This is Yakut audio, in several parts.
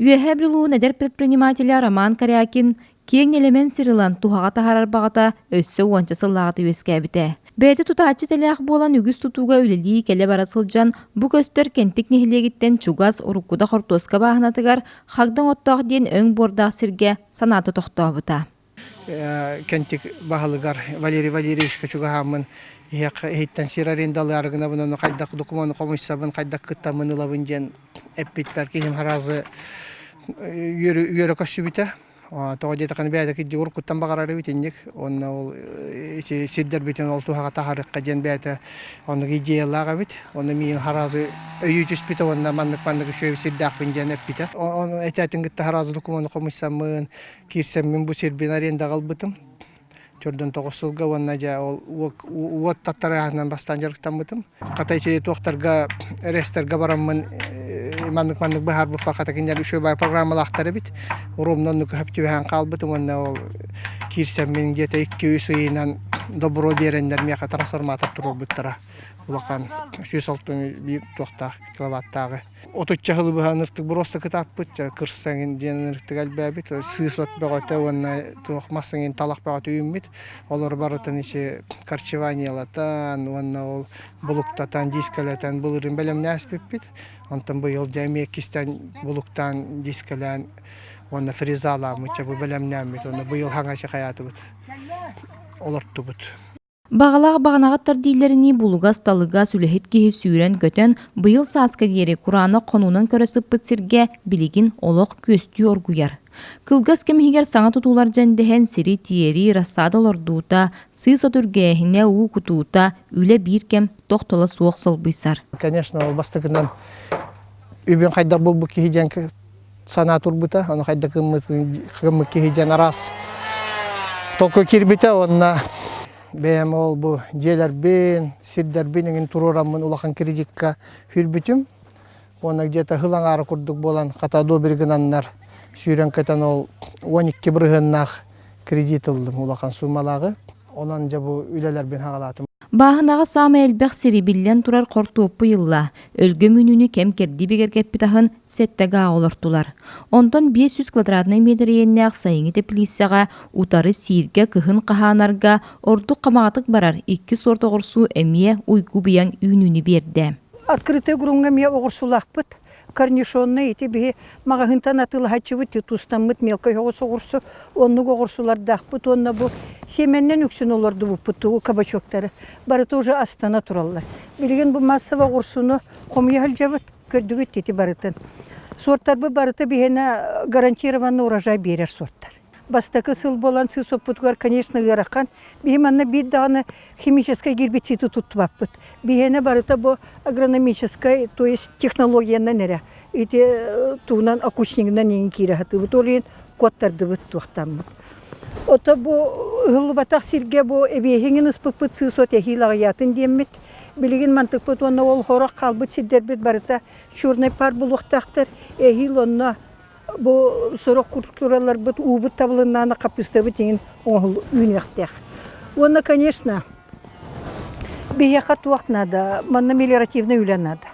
Үөһээ Бүлүү эдэр предпринимателэ Роман Корякин киэҥ нэлэмэн сир ылан туһаҕа таһаарар баҕата өссө уонча сыллааҕыта үөскээбитэ. Бэйэтэ тутааччы идэлээх буолан үгүс тутууга үлэлии кэлэ-бара сылдьан, бу көстөр Кэнтик нэһилиэгиттэн чугас уруккута хортуоска бааһынатыгар Хагдаҥ оттоох диэн өҥ буордаах сиргэ санаата тохтообута. Кэнтик баһылыгар Валерий Валерьевичка чугаһааммын иһиттэн сир арендалыары гынабын, ону хайдах докумуону хомуйсабын, хайдах кыттаммын ылабын диэн эппиппэр киһим сразу үөрэ көрсүбүтэ. Тоҕо диэтэххинэ бэйэтэ кырдьык уруккуттан баҕарар эбит инник. Уонна ол ити сирдэрбитин ол туһаҕа таһаарыахха диэн бэйэтэ оннук идеялаах эбит. Онно миигин сразу өйүү түспүтэ уонна маннык-маннык үчүгэй сирдээхпин диэн эппитэ. Ону этээтин кытта сразу докумуону хомуйсаммын, киирсэммин бу сирбин арендаҕа ылбытым. Төрдөн 9 сылга уонна дьэ ол уот таттарыаһынан бастаан дьарыктаммытым. Хата ити туохтарга рестергэ бараммын маннык-маннык быһаарбыппар хата кинилэр үчүгэй баай программалаахтар эбит. Ровно оннук өһөп түбэһэн хаалбытым уонна ол киирсэммин где-то 2-3 ыйынан добро биэрэннэр миэхэ трансформатор туруорбуттара. Улахан 161 туохтаах киловаттааҕы. Отучча сылы быһа ыныртык боруоста кытааппыт, кырса эҥин диэн ыныртык элбээбит, сыыс от бөҕөтө уонна туох мас эҥин талах бөҕөтө үүммүт. Олор барытын ичи корчеваниелатан уонна ол булуктатан, дискэлэтэн былырыын бэлэмнээспиппит. Онтон быйыл дьэ эмиэ иккистээн булуктаан, дискэлээн уонна фрезалааммыт, дьэ бу бэлэмнээммит уонна быйыл хаҥачы хайаатыбыт, олортубут. Баҕалаах баҕанаҕыттар дииллэринии булугас-талыгас үлэһит киһи сүүрэн-көтөн, быйыл сааска диэри кураанах хонуунан көрө сыппыт сиргэ билигин олох күөстүү оргуйар. Кылгас кэм иһигэр саҥа тутуулар дьэндэһэн сири тиэрии, рассада олордуута, сыыс от үргээһинэ, уу кутуута, үлэ биир кэм тохтоло суох солбуйсар. Конечно, ол бастакынан үбүн хайдах булбут киһи диэн санаа турбута, ону хайдах гыммыт киһи диэн араас толкуй киирбитэ уонна бэйэм ол бу дьиэлэрбин, сирдэрбин эҥин туруораммын улахан кредикка хүрбүтүм. Уонна где-то сыл аҥаара курдук буолан хата добри гынаннар сүүрэн көтөн ол 12 бырыһыаннаах кредит ыллым улахан суумалааҕы. Онон дьэ бу үлэлэрбин хаҕалаатым. Бааһынаҕа саамай элбэх сири биллэн турар хортуоппуй ылла. Өлгөм үүнүүнү кэм-кэрдии бигэргэппит аһын сэттэ гаа олортулар. Онтон 500 квадратнай метр иэннээх сайыҥҥы теплицэҕэ утары сииргэ кыһын хаһаанарга ордук хамаҕатык барар икки суорт оҕурсуу эмиэ уйгу-быйаҥ үүнүүнү биэрдэ. Открытый груҥҥа эмиэ оҕурсулаахпыт. Корнишоннай ити биһи маҕаһыынтан атыылаһаччыбыт тустаммыт мелкай оҕус оҕурсу оннук оҕурсулардаахпыт уонна бу сиэмэннэн үксүн олордубуппут тугу кабачоктары барыта уже астана тураллар. Билигин бу массово оҕурсуну хомуйа сылдьабыт көрдүгүт ити барытын. Суортарбыт барыта биһиэнэ гарантированный урожай биэрэр суортар. Бастакы сыл буолан сыыс оппутугар, конечно, ыарахан. Биһи манна биир даҕаны химическай гербициды туттубаппыт. Биһиэнэ барыта бу агрономическай, то есть технологиянан эрэ. Ити тугунан окучнигынан иҥин киирэ сатыыбыт. Ол иһин куоттардыбыт туохтаммыт. Ото бу ыһыллыбатах сиргэ бу эбиэһиҥин ыспыппыт сыыс от эһиил аҕыйаатын диэммит. Билигин мантыкпыт уонна ол хорох хаалбыт сирдэрбит барыта черный пар булуохтаахтар. Эһиил онно Бу сорох культураларбыт уубут табылыннаана хаппыыстабыт иҥин оҥоһул үүнүөхтээх. Уонна, конечно, биһиэхэ туох наада? Манна мелиоративнай үлэ наада.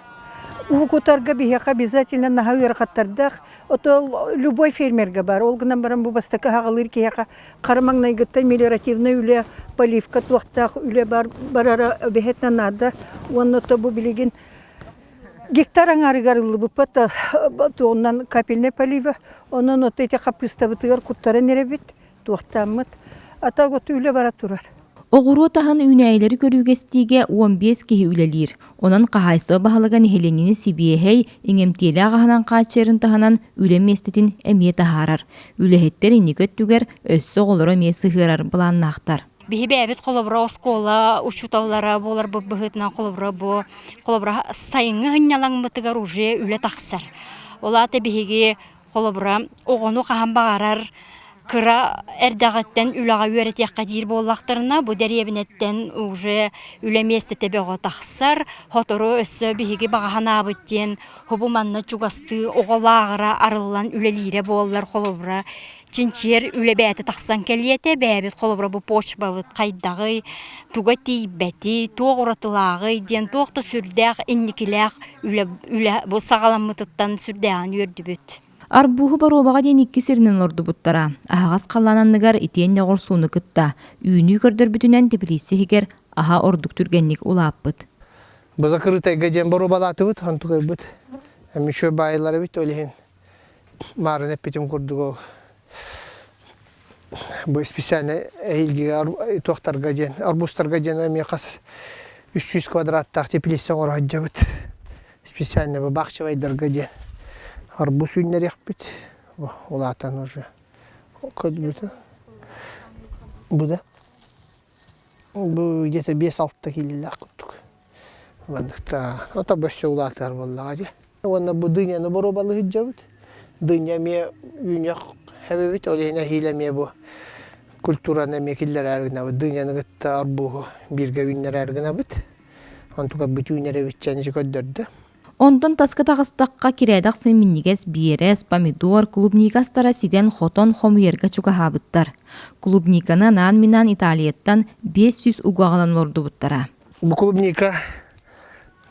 Уу кутарга биһиэхэ обязательно наһаа ыарахаттардаах. Ото любой фермергэ бар. Ол гынан баран бу бастакы аҕалыыр киһиэхэ хара маҥнайгыттан мелиоративнай үлэ, поливка туохтаах үлэ бар барара обязательно наада. Уонна то бу билигин Гектар аҥаарыгар ыллыбыппыт туоҕунан капельнай полива, онон ото ити хаппыыстабытыгар куттаран эрэбит, туохтааммыт. А так вот үлэ бара турар. Оҕуруот аһын үүнээйилэри көрүүгэ-истиигэ 15 киһи үлэлиир. Онон хаһаайыстыба баһылыга нэһилиэнньэни сибиэһэй, иҥэмтиэлээх аһынан хааччыйарын таһынан үлэ миэстэтин эмиэ таһаарар. Үлэһиттэр инники өттүгэр өссө оҕолору эмиэ сыһыарар былааннаахтар. Биһи бэйэбит холобура оскуола учууталлара буоларбыт быһыытынан холобура бу холобура сайыҥҥы сынньалаҥмытыгар уже үлэ тахсар. Ол аата биһиги холобура оҕону хаһан баҕарар кыра эрдэҕиттэн үлэҕэ үөрэтиэххэ диир буоллахтарына бу дэриэбинэттэн уже үлэ миэстэтэ бөҕө тахсар. Сотору өссө биһиги баҕа санаабыт диэн хобу манна чугастыы оҕо лааҕыра арыллан үлэлиирэ буоллар холобура чинчийэр үлэ бэйэтэ тахсан кэлиэтэ, бэйэбит холобура бу почвабыт хайдаҕый, туга тиийбэтий, туох уратылааҕый диэн туох да сүрдээх инникилээх үлэ, үлэ бу саҕаламмытыттан сүрдээҕин үөрдүбүт. Арбуһу боруобаҕа диэн икки сиринэн олордубуттара. Аһаҕас халлаан анныгар итиэннэ оҕурсууну кытта үүнүү көрдөрбүтүнэн теплица иһигэр аһа ордук түргэнник улааппыт. Бу закрытайга диэн боруобалаатыбыт, онтукайбыт эмиэ баайылар эбит, ол иһин маарын эппитим курдук ол бу специально эһиилгигэ туохтарга диэн арбузтарга диэн эмиэ хас 300 квадраттаах теплица оҥоро сылдьабыт. Специально бу бахчевайдарга диэн арбуз үүннэриэхпит. Улаатан уже көрдүбүт. Бу да Бу где-то 5-6 киилэлээх курдук. Манныктаа ото бөссө улаатар буоллаҕа дии. Уонна бу дыняны боруобалыы сылдьабыт. Дыня эмиэ үүнүөх эбэбит, ол иһин эһиил эмиэ бу культураны эмиэ киллэрээр гынабыт. Дыняны кытта арбуһу бииргэ үүннэрээр гынабыт. Онтука бүт үүнэр эбит диэн көрдөрдө. Онтон таска таҕыстахха кирээдэх сын минньигэс биэрэс, помидор, клубника астара ситэн-хотон хомуйарга чугаһаабыттар. Клубниканы анаан-минаан Италияттан 500 угу аҕалан олордубуттара. Бу клубника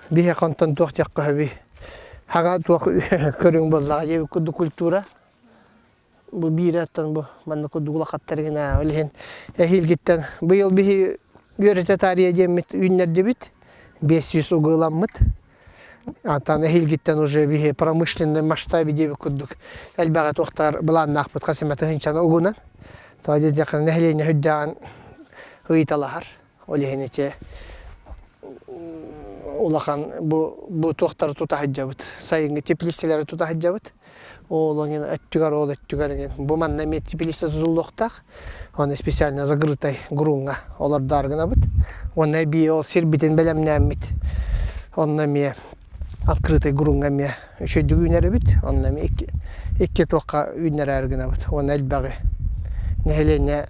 биһиэхэ онтон туох диэххэ сөбүй? Хаҥа туох көрүҥ буоллаҕа диэбит курдук культура. Бу биирэ оттон бу манна курдук улахаттар гына ол иһин эһиилгиттэн быйыл биһи үөрэтэ таарыйа диэммит үүннэрдибит 500 угуламмыт Антан эһиилгиттэн уже биһи промышленный масштабе диэбит курдук элбэҕи туохтаар былааннаахпыт хас эмэ тыһыынчаны угунан тоҕо диэтэххинэ нэһилиэнньэ үрдээҕин ыйыталаһар Ол иһин ити улахан бу бу туохтары тута сылдьабыт. Сайыҥҥы теплицэлэри тута сылдьабыт. Ол оҥин өттүгэр, ол өттүгэр эҥин. Бу манна эмиэ теплица тутуллуохтаах. Оны специально закрытай грунҥа олордоор гынабыт. Уонна эбии ол сирбитин бэлэмнээммит. Онно эмиэ открытый грунҥа эмиэ үчүгэйдик үүнэр эбит. Онно эмиэ икки, икки туохха үүннэрээр гынабыт. Уонна элбэҕи нэһилиэнньэ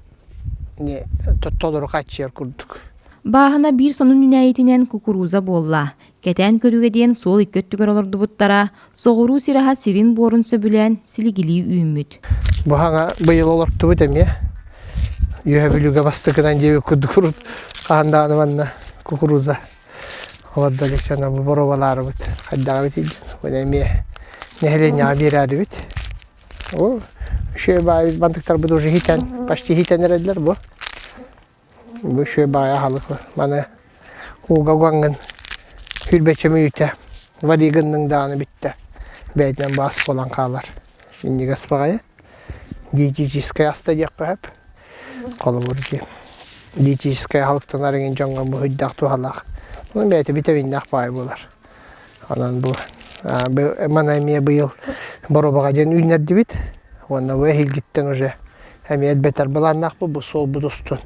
толору хааччыйар курдук. Бааһына биир сонун үүнээйитинэн кукуруза буолла. Кэтээн көрүүгэ диэн суол икки өттүгэр олордубуттара, соҕуруу сир аһа сирин-буорун сөбүлээн силигилии үүммүт. Бу хаҥа быйыл олортубут эмиэ. Үөһэ Бүлүүгэ бастакынан диэбит курдук урут хаһан даҕаны манна кукуруза олордо илик бу боруобалаарыбыт хайдаҕа эбитий диэн. Уонна эмиэ нэһилиэнньэҕэ биэрээрибит. Ол үчүгэй баайы бантыктарбыт уже хитэн, почти хитэн эрэллэр бу. Бу үчүгэй баайы аһалык маны ууга угаҥҥын хүрбэччэ мүйтэ вари гынныҥ даҕаны бүттэ. Бэйэтинэн баас буолан хаалар. Минньигэс баҕайы. Диетическэй аста диэххэ сөп. Холобур дии. Диетическэй аһылыктанар эҥин дьоҥҥо бу туһалаах. Онон бэйэтэ витаминнээх баай буолар. Онон бу маны эмиэ быйыл боруобаҕа диэн үүннэрдибит уонна бу эһиилгиттэн уже эмиэ элбэтэр былааннаахпыт бу суолбут устун.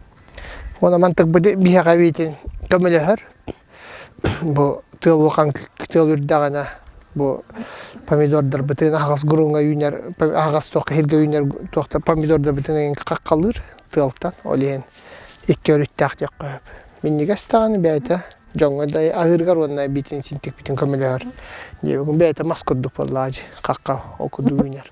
Уонна мантыкпыт биһиэхэ эбиитин көмөлөһөр. Бу тыал улахан тыал үрдэҕинэ бу помидордарбытын аһаҕас груҥҥа үүнэр аһаҕас туохха иһиргэ үүнэр туохта помидордарбытын хаххалыыр тыалтан ол иһин икки өрүттээх диэххэ сөп. Минньигэс даҕаны бэйэтэ дьоҥҥо да аһыырыгар уонна эбиитин синтикпитин көмөлөһөр. Диэбиккин бэйэтэ мас курдук буоллаҕа дии, хахха ол курдук үүнэр.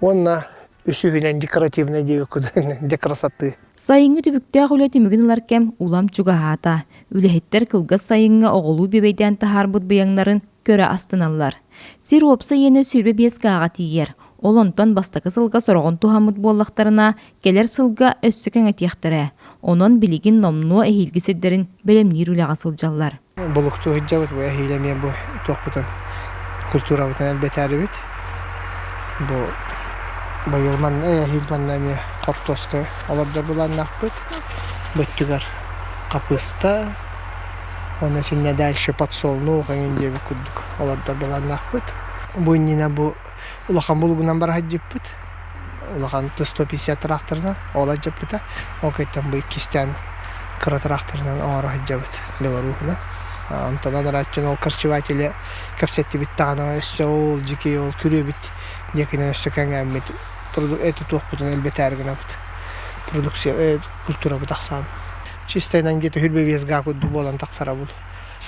Уонна үсүһүнэн декоративнай диэбиккин декорасаттыы. Сайыҥҥы түбүктээх үлэ түмүгүн ылар кэм улам чугаһаата. Үлэһиттэр кылгас сайыҥҥа оҕолуу бүөбэйдээн таһаарбыт быйаҥнарын көрө астыналлар. Сир уопсай иэнэ 25 гааҕа тиийэр. Ол онтон бастакы сылга сороҕун туһаммыт буоллахтарына, кэлэр сылга өссө кэҥэтиэхтэрэ. Онон билигин номнуо эһиилги сирдэрин бэлэмниир үлэҕэ сылдьаллар. Булуктуу сылдьабыт, бу эһиил эмиэ бу туохпутун культурабытын элбэтээрибит. Бу быйыл манна эһиил манна эмиэ хортуоска олордор былааннаахпыт. Бу өттүгэр хапыста, уонна итиннэ дальше подсолнух эҥин диэбит курдук олордор былааннаахпыт. Бу иннинэ бу улахан булугунан бара сылдьыппыт. Улахан Т-150 тыраахтарынан ол алдьаппыта. Ол кэнниттэн бу иккистээн кыра тыраахтарынан оҥоро сылдьабыт Беларуһунан. Онтон анарааччын ол корчеватели кэпсэттибит даҕаны өссө ол дьикий ол күрүөбүт диэкинэн өссө кэҥээммит эти туохпутун элбэтээри гынабыт. Продукция культурабыт ахсаан. Чистайынан где-то хүрбэ биэс гаа курдук буолан тахсара бул.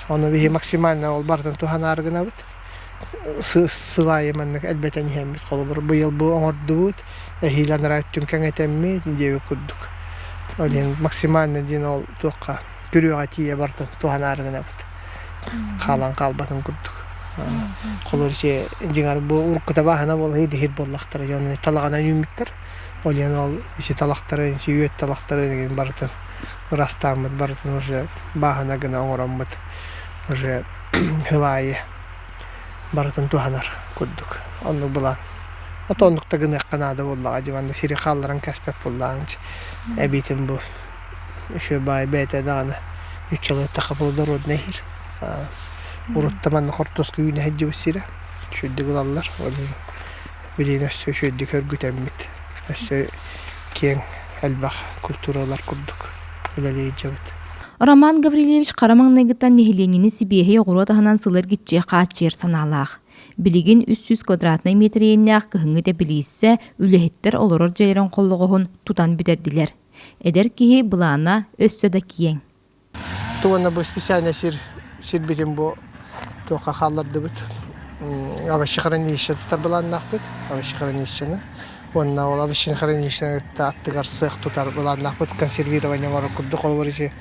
Ону биһи максимально ол барытын туһанаары гынабыт. Сыл аайы маннык элбэтэн иһэммит холобур быйыл бу оҥордубут, эһиил анараа өттүн кэҥэтэммит диэбит курдук. Ол иһин максимально диэн ол туохха күрүөҕэ тиийэ барытын туһанаары гынабыт. Хаалан хаалбатын курдук. Холобур ити дьиҥэр бу уруккута бааһына буола иһир буоллахтара дьон талаҕынан үүммүттэр. Ол иһин ол ити талахтары, ити үөт талахтары барытын ырастааммыт, барытын уже бааһына гына оҥороммут уже сыл аайы барытын туһанар курдук. Оннук былаан. Ото оннук да гыныахха наада буоллаҕа дьэ манна сири хаалларан кэспэт буоллаҕыҥ эбиитин бу Еще баай бэйэтэ даҕаны ньуччалыы эттэххэ плодороднай иһир. Урут да манна хортуоска үүнэ сылдьыбыт сирэ. Үчүгэйдик ылаллар. Билигин өссө үчүгэйдик өргүтэммит. Өссө киэҥ элбэх культуралар курдук үлэлии сылдьабыт. Роман Гаврильевич хара маҥнайгыттан нэһилиэнньэни сибиэһэй оҕуруот аһынан сыл эргиччи хааччыйар санаалаах. Билигин 300 квадратнай метр иэннээх кыһыҥҥы тэпилииссэ үлэһиттэр олорор дьиэлэрин холлоҕоһун тутан бүтэрдилэр. Эдэр киһи былаана өссө да киэҥ. Уонна бу специальный сир сирбитин бу туохха хааллардыбыт овощехранилище тутар былааннаахпыт овощехранилищены уонна ол овощехранилищены кытта аттыгар сыах тутар былааннаахпыт консервирование оҥорор курдук холобур ити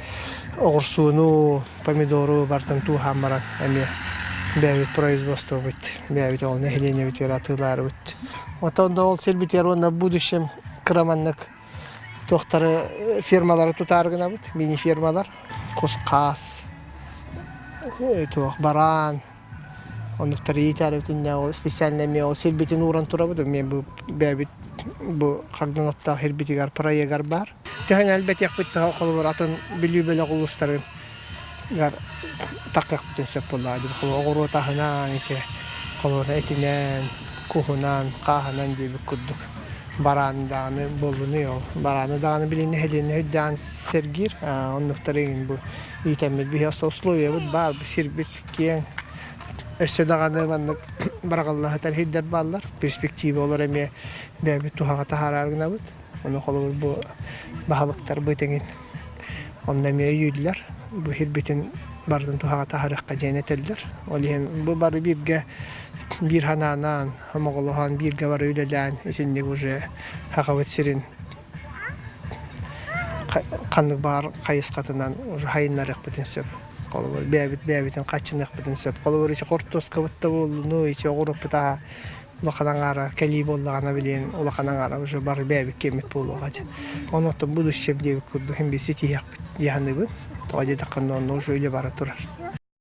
оҕурсууну помидору барытын тууһаан баран эмиэ бэйэбит производствобыт бэйэбит ол нэһилиэнньэбитигэр атыылаарыбыт оттон да ол сирбитигэр уонна в будущем кыра маннык туохтары фермалары тутаары гынабыт, мини-фермалар, кус-хаас, туох бараан, оннуктары иитээрибитиннэ ол специально эмиэ ол сирбитин ууран турабыт, эмиэ бу бэйэбит бу хагдан оттоох сирбитигэр проегар баар. Төһөн элбэтиэхпит төһө холобур атын Бүлүү бөлөх улуустарын таххыахпытын сөп буоллаҕа дии. Оҕуруот аһынан, ити холобура этинэн, куһунан, хааһынан диэбит курдук барааны даҕаны буоллунуй ол. Барааны даҕаны билин нэһилиэнньэ үрдээн сэргиир. Оннуктары иҥин бу иитэммит биһи условиябыт баар, бу сирбит киэҥ. Өссө даҕаны маннык быраҕыллаһытар сирдэр бааллар. Перспектива олор эмиэ бэйэбит туһаҕа таһаарар гынабыт. Ону холобур бу баһылыктарбыт эҥин Онно эмиэ өйүүллэр, бу сирбитин барытын туһаҕа таһаарыахха диэн этэллэр. Ол иһин бу бары бииргэ биир санаанан, сомоҕолоһон, бииргэ бары үлэлээн итинник уже Сахабыт сирин ханнык баҕар хайысхатынан уже сайыннарыахпытын сөп. Холобур, бэйэбит бэйэбитин хаччыныахпытын сөп. Холобур, ити хортуоскабыт да буоллун, ити оҕуруоппут аһа улахан аҥаара кэлии буоллаҕына билигин улахан аҥаара уже бары бэйэбит киэммит буолуоҕа дьэ. Онон будущее диэбит курдук син биир ситиһиэхпит дии саныыбын. Тоҕо диэтэххэ онно уже үлэ бара турар.